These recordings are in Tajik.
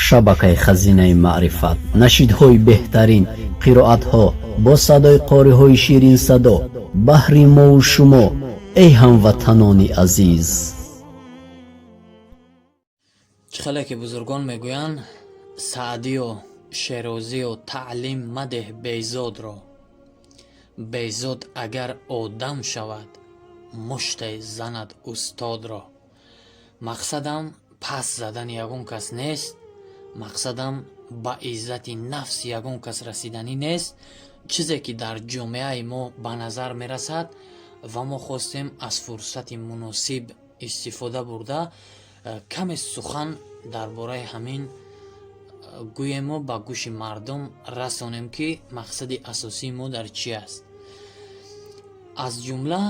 Шабакаи Хазинаи маърифат, нашидҳои беҳтарин, қироатҳо бо садои қориҳои ширинсадо баҳри мову шумо, эй ҳамватанони азиз. Чӣ хеле ки бузургон мегӯянд: «Саъдиё, Шерозиё, таълим мадеҳ Бейзодро, Бейзод агар одам шавад, муште занад устодро». Мақсадам пас задани ягон кас нест, мақсадам ба иззати нафси ягон кас расиданӣ нест. Чизе ки дар ҷомеаи мо ба назар мерасад ва мо хостем аз фурсати муносиб истифода бурда, каме сухан дар бораи ҳамин гӯему ба гӯши мардум расонем, ки мақсади асосии мо дар чӣ аст. Аз ҷумла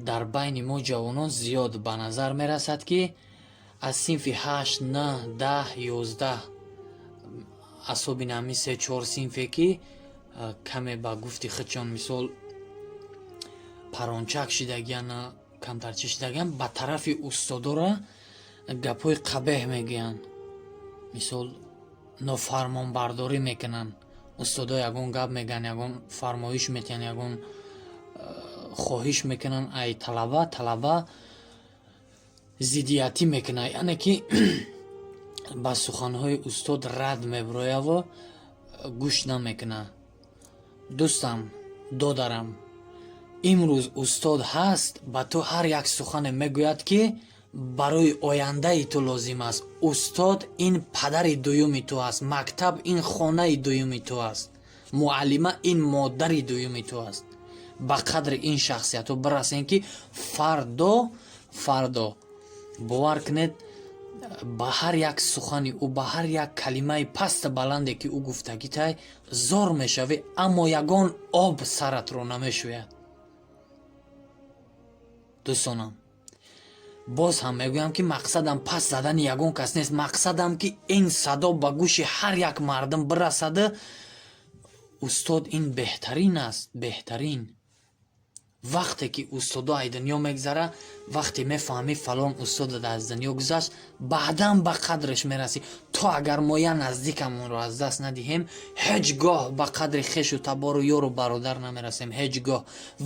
дар байни мо ҷавонон зиёд ба назар мерасад, ки аз синфи 8, 9, 10, 11, асоби ҳамин се чор синфе ки каме ба гуфти худшон, мисол, парончак шидагиян, камтар чӣ шидагиян, ба тарафи устодора гапҳои қабеҳ мегӯянд, мисол, нофармонбардорӣ мекунанд. Устодо ягон гап мегӯянд, ягон фармоиш метиҳанд, ягон хоҳиш мекунанд ай талаба, талаба зиддиятӣ мекунад, яъне ки ба суханҳои устод рад мебирояву гӯш намекунад. Дӯстам, додарам, имрӯз устод ҳаст, ба ту ҳар як сухане мегӯяд, ки барои ояндаи ту лозим аст. Устод ин падари дуюми ту аст, мактаб ин хонаи дуюми ту аст, муаллима ин модари дуюми ту аст. Ба қадри ин шахсиятҳо бирасем, ки фардо, бовар кунед, ба ҳар як сухани ӯ, ба ҳар як калимаи пасту баланде, ки ӯ гуфтагитай, зор мешавӣ, аммо ягон об саратро намешӯяд. Дӯстонам, боз ҳам мегӯям, ки мақсадам пас задани ягон кас нест. Мақсадам, ки ин садо ба гӯши ҳар як мардум бирасаду устод ин беҳтарин аст, беҳтарин. Вақте ки устодо ай дунё мегзара, вақте мефаҳмӣ, фалон устодат аз дунё гузашт, баъдан ба қадраш мерасӣ. То агар мо я наздикамонро аз даст надиҳем, ҳеҷ гоҳ ба қадри хешу табору ёру бародар намерасем, ҳеҷ гоҳ.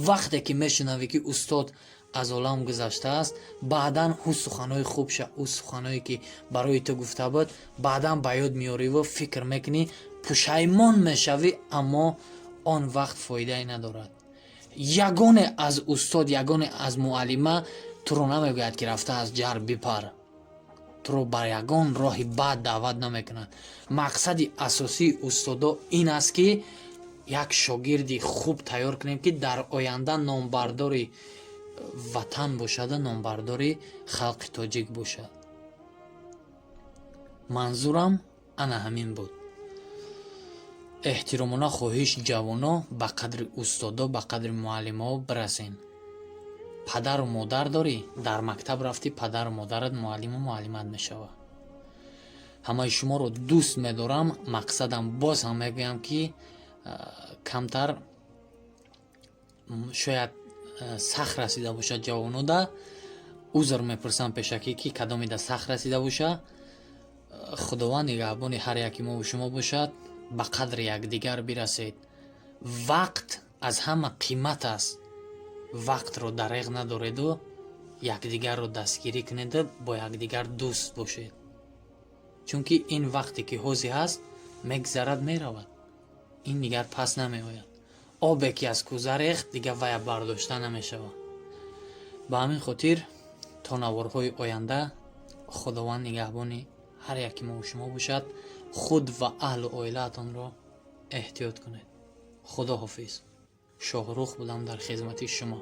Вақте ки мешунавӣ, ки устод аз олам гузаштааст, баъдан ӯ суханҳои хубша, ӯ суханҳое, ки барои ту гуфта буд, баъдан ба ёд меориву фикр мекунӣ, пушаймон мешавӣ, аммо он вақт фоидае надорад. Ягоне аз устод, ягоне аз муаллима туро намегӯяд, ки рафта аз ҷар бипар, туро бар ягон роҳи бад даъват намекунад. Мақсади асосии устодо ин аст, ки як шогирди хуб тайёр кунем, ки дар оянда номбардори ватан бошаду номбардори халқи тоҷик бошад. Манзурам ана ҳамин буд. Эҳтиромона хоҳиш, ҷавоно, ба қадри устодо, ба қадри муаллимаҳо бирасен. Падару модар дорӣ, дар мактаб рафтӣ, падару модарат муаллиму муаллимат мешавад. Ҳамаи шуморо дӯст медорам. Мақсадам, боз ҳам мегӯям, ки камтар шояд сахт расида бошад ҷавонода, узр мепурсам пешакӣ, ки кадомида сахт расида боша. Худованд нигаҳбони ҳар яки мову шумо бошад. Ба қадри якдигар бирасед. Вақт аз ҳама қимат аст. Вақтро дареғ надореду якдигарро дастгирӣ кунеду бо якдигар дӯст бошед, чунки ин вақте ки ҳозир ҳаст, мегзарад, меравад, ин дигар пас намеояд. Обе ки аз кӯза рехт, дигар вая бардошта намешавад. Ба ҳамин хотир то наворҳои оянда Худованд нигаҳбони ҳар яки мову шумо бошад. Худ ва аҳлу оилаатонро эҳтиёт кунед. Худо ҳофиз. Шоҳрух будам дар хизмати шумо.